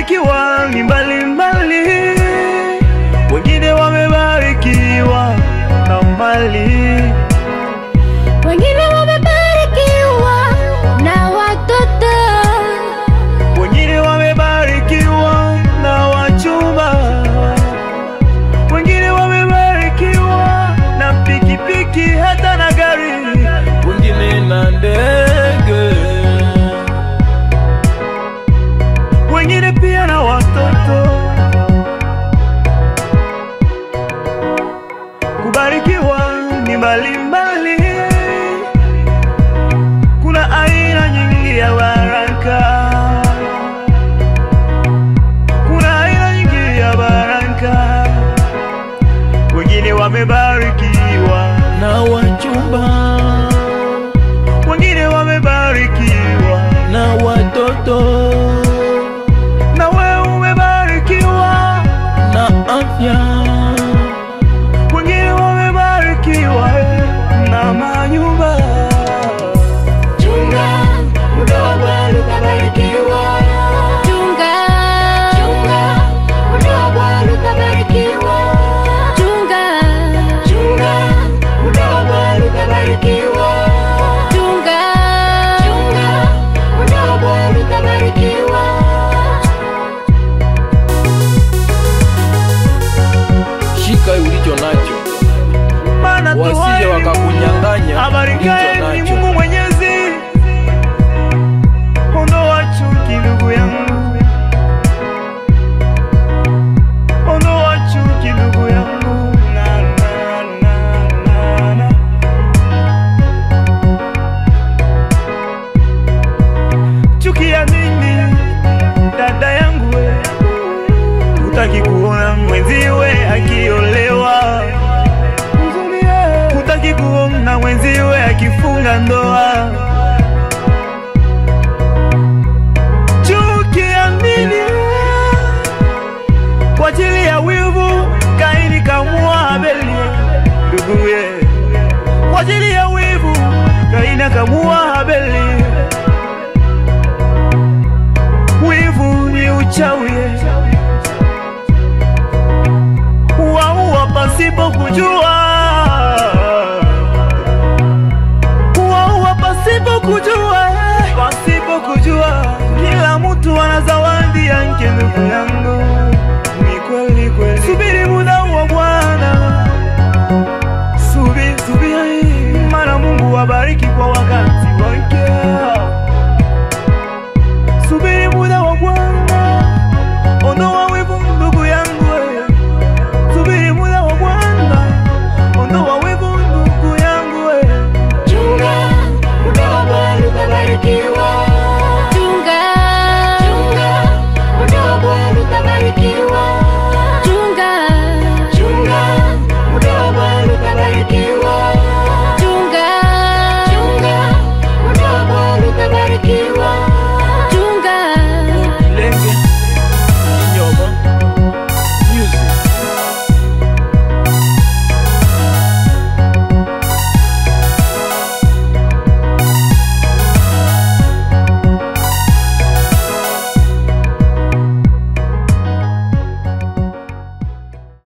Kubarikiwa ni mbalimbali, wengine wamebarikiwa na mali, wengine wamebarikiwa na watoto, wengine wamebarikiwa na wachumba, wengine wamebarikiwa na pikipiki hata na gari, wengine na ndege, wengine pia na watoto. Kubarikiwa ni mbalimbali, kuna aina nyingi ya baraka, kuna aina nyingi ya baraka. Wengine wamebarikiwa na wachumba, wengine wamebarikiwa na watoto, na wewe umebarikiwa na afya, wengine wamebarikiwa na manyumba. Chunga muda wa Bwana utabarikiwa. Chunga, chunga muda wa Bwana utabarikiwa. Chunga, chunga muda wa Bwana utabarikiwa. Chunga, chunga muda wa Bwana utabarikiwa. Shika ulicho nacho, wasije wakakunyang'anya. Abarikaye ni Mungu Mwenyezi. Ondoa chuki ndugu yangu, ondoa chuki ndugu yangu. Na, na, na, na, na. Chuki ya nini dada yangu we? Hutaki kuona mwenziwe akiolewa, hutaki kuona mwenziwe akifunga ndoa.